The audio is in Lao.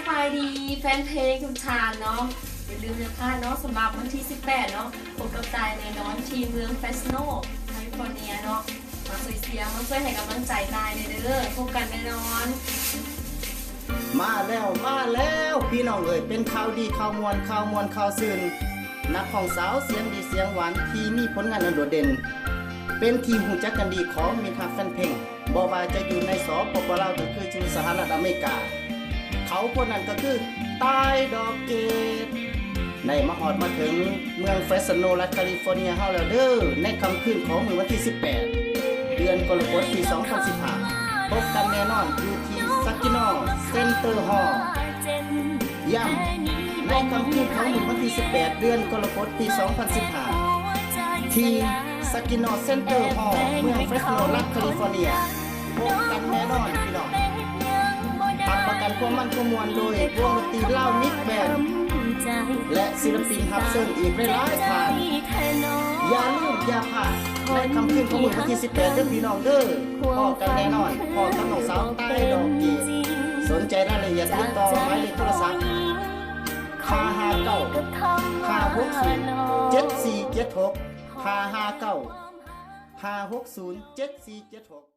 ສະບາຍດີແຟນເພງທຸກທ່ານເນາະ, ຢ່າລືມຢ່າພາດເນາະ, ສຳລັບວັນທີສິບແປດເນາະ, ພົບກັບຕາຍແນ່ນອນທີ່ເມືອງເຟຣສໂນ ຄາລິຟໍເນຍເນາະ. ມາຊ່ວຍເຊຍ ມາຊ່ວຍໃຫ້ກຳລັງໃຈຕາຍແນ່ເດີ, ພົບກັນແນ່ນອນ. ມາແລ້ວ ມາແລ້ວ ພີ່ນ້ອງເອີຍ, ເປັນຂ່າວດີ ຂ່າວມ່ວນ ຂ່າວມ່ວນ ຂ່າວຊື່ນ. ນັກຮ້ອງສາວສຽງດີສຽງຫວານທີ່ມີຜົນງານອັນໂດດເດັ່ນ ເປັນທີ່ຮູ້ຈັກກັນດີຂອງມິດຮັກແຟນເພງ ບໍ່ວ່າຈະຢູ່ໃນ ສປປ ລາວ ກໍຄືຢູ່ສະຫະລັດອາເມລິກາ, ເຂົາຜູ້ນັ້ນກໍຄື ຕາຍ ດອກເກດ ໄດ້ມາຮອດມາເຖິງເມືອງເຟຣສໂນ ລັດຄາລິຟໍເນຍເຮົາແລ້ວເດີ ໃນຄ່ຳຄືນຂອງມື້ວັນທີສິບແປດ ເດືອນກໍລະກົດ ປີສອງພັນສິບຫ້າ ພົບກັນແນ່ນອນຢູ່ທີ່ Saginaw Center Hall. ຢ້ຳ ໃນຄ່ຳຄືນຂອງມື້ວັນທີສິບແປດ ເດືອນກໍລະກົດ ປີສອງພັນສິບຫ້າ ທີ່ Saginaw Center Hall ເມືອງເຟຣສໂນ ລັດຄາລິຟໍເນຍ. ພົບກັນແນ່ນອນພີ່ນ້ອງ. ຮັບປະກັນຄວາມມັນຄວາມມ່ວນໂດຍວົງດົນຕີລາວມິກແບນ ແລະ ສິລະປິນຮັບເຊີນອີກຫຼາຍໆທ່ານ. ຢ່າລືມຢ່າພາດໃນຄ່ຳຄືນຂອງມື້ວັນທີສິບແປດເດີພີ່ນ້ອງເດີ. ພໍ້ກັນແນ່ນອນ, ພໍ້ກັບນ້ອງສາວ ຕາຍ ດອກເກດ. ສົນໃຈລາຍລະອຽດຕິດຕໍ່ໝາຍເລກໂທລະສັບ ຫ້າຫ້າເກົ້າ ຫ້າຫົກສູນ ເຈັດສີ່ເຈັດຫົກ ຫ້າຫ້າເກົ້າ ຫ້າຫົກສູນ ເຈັດສີ່ເຈັດຫົກ.